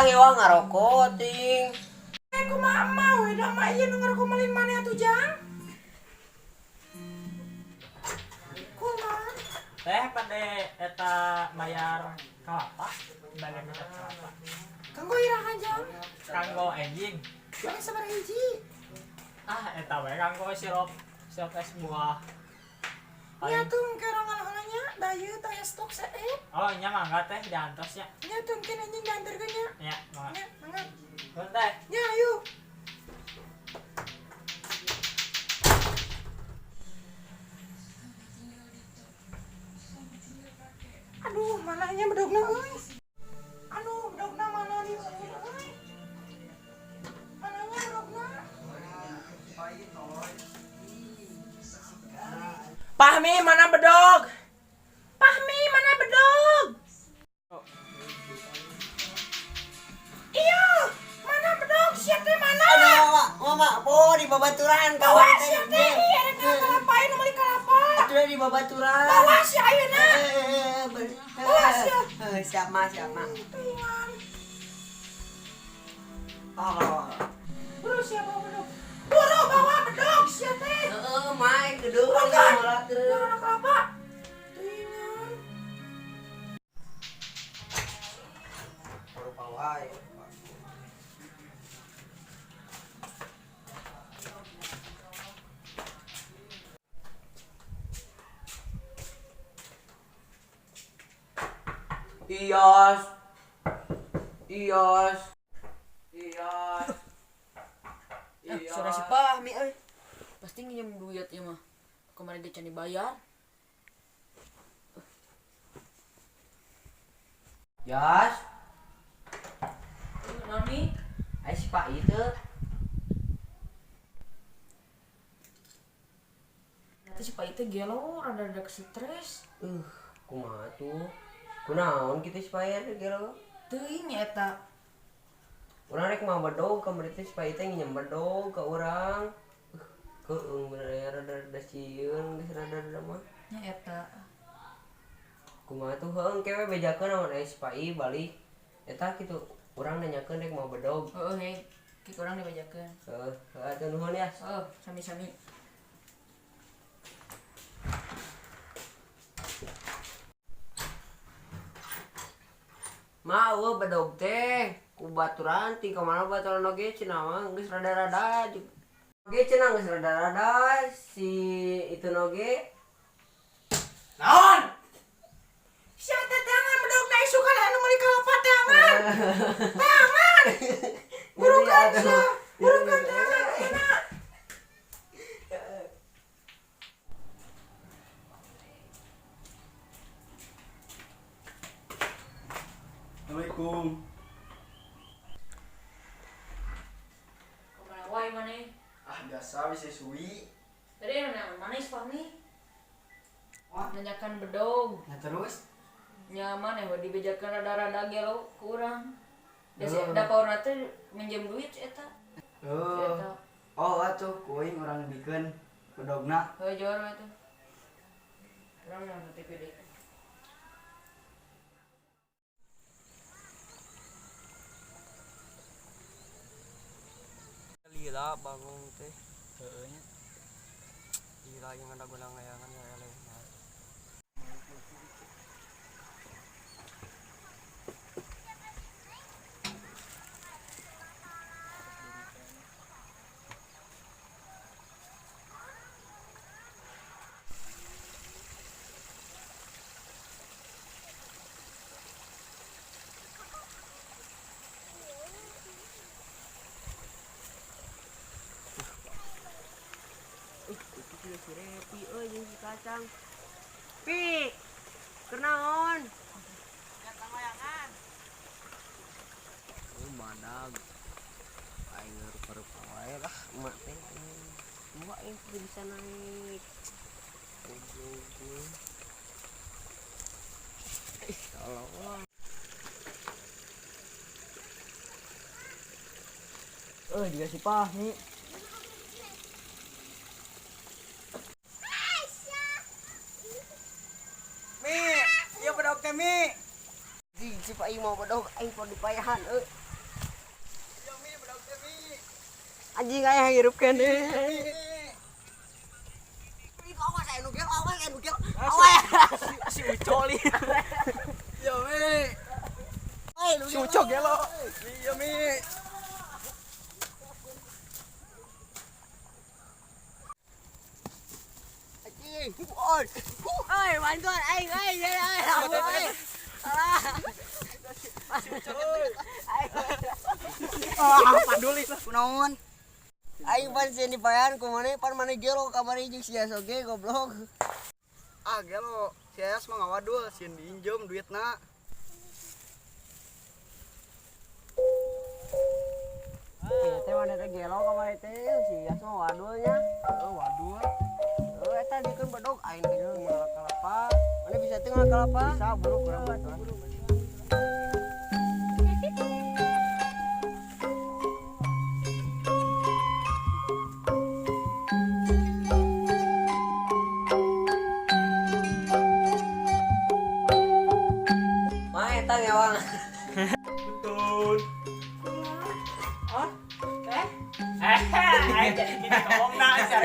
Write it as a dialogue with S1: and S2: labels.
S1: Ah, hewa ngarokok ting.
S2: Eh, kumaha mah we da mah ieu nu ngarokok malin maneh atuh Jang. Kumaha?
S3: Teh pada eta bayar kelapa, bayar minyak kelapa.
S2: Kanggo iraha Jang?
S3: Kanggo enjing.
S2: Bang sabaraha hiji?
S3: Ah, eta we kanggo sirup sirup es buah.
S2: Nya tuh engke urang ngalah nya, da ieu teh aya stok saep.
S3: Oh, nya mangga teh diantos nya.
S2: Nya tuh engke anjing diantarkeun nya.
S3: Nya, mangga.
S2: Nya, mangga.
S3: Nuhun teh.
S2: Nya ayo. Aduh, mananya bedogna euy. Aduh, bedogna mana nih euy. Mananya bedogna?
S1: Pahmi mana bedog?
S2: Pahmi mana bedog? Iya, mana bedog? Sia teh mana?
S1: Aduh, mama, mama, po di babaturan
S2: Bawa
S1: kawan
S2: sia teh, iya rek ngalapain nu meuli kalapa.
S1: Atuh di babaturan.
S2: Bawa sia ayeuna. Bawa sia.
S1: Siap mah, siap mah.
S2: Tingan.
S1: Oh.
S2: Buru sia bawa bedog. Buru bawa bedog sia teh.
S1: Heeh, mai gedung
S2: Bukan.
S1: terus.
S2: Jangan kelapa. Tingan.
S1: Rupa wae. Iyos. Iyos. Iyos.
S4: Eh, suara si Fahmi euy. Pasti nginjem duit ya mah. Kemarin dia can dibayar.
S1: Yos.
S4: Noni,
S1: Ayo si Pak itu.
S4: nanti si Pak itu gelo rada-rada stres.
S1: Kumaha tuh? Kunaon kitu si Pak ieu gelo?
S4: Teuing nya eta.
S1: Urang rek mau bedog ka teh si Pak teh nginjem bedog ka urang. Keung bener ya rada-rada sieun geus rada-rada mah.
S4: Nya eta.
S1: Kumaha tuh heuh engke we bejakeun amun aya si Pak I balik. Eta kitu urang nanyakeun rek mau bedog.
S4: Heeh, hei. Ki kurang dibajakeun.
S1: Heeh, heeh atuh nuhun ya.
S4: Oh, sami-sami.
S1: Ma eueuh bedog teh ku baturan ting ka mana baturan oge cenah mah geus rada-rada oge cenah geus rada-rada si itu oge.
S3: Naon?
S2: Sia teh tangan bedogna isukan anu meuli kalapa tangan. Tangan. Burukan sia. Burukan tangan enak.
S5: Assalamualaikum.
S4: Kemana wae maneh?
S5: Ah biasa bisa suwi.
S4: Tadi nanya mana si Fahmi?
S5: Wah.
S4: Nanyakan bedog.
S5: Nah terus?
S4: Nya maneh we dibejakeun rada-rada gelo ku urang. Da si
S5: Heeh.
S4: da paurna teh minjem duit si eta. Si
S5: Oh.
S4: eta.
S5: Oh atuh kuing urang bikeun bedogna.
S4: Heuh jor we teh. Urang nonton TV deui.
S1: Lila bangun teh.
S5: Heeh nya. Lila yang ada guna ngayangan ya eleh.
S1: Itu juga si Repi euy jeung si kacang. Pi, kenaon? Oh, badag. Aing rupa-rupa wae lah emak teh. Emak yang teu bisa naik. Goblok gue. Ih, tolong.
S5: Eh juga si Fahmi. Mi, ieu bedog teh Mi.
S1: Si Pak I mau bedog aing pon dipayahan euy. Anjing aya hirup keneh. Ih, awas aya nu gelo, awas aya nu gelo. Awas.
S5: Si Uco li. Ya Mi. Si Uco gelo. Iya Mi.
S1: Anjing. Oi. Oi, bantuan aing aing aing. Aing. Salah.
S5: Ah, paduli lah.
S1: Kunaon? Aing pan sieun dipayan ku maneh pan maneh gelo kamari jeung si Yas oge goblok.
S5: Ah, gelo. Si Ayas mah ngawadul, sieun diinjem duitna.
S1: Ieu teh maneh teh gelo kamari teh si Yas mah wadul nya.
S5: Oh, wadul.
S1: Oh, eta dikeun bedog aing teh ngalak kalapa. Maneh bisa teu ngalak kalapa? Bisa buru kurang batuan. Mah eta ngewang.
S3: Betul. Oh, eh? Eh, aing jadi gini ngomongna sia.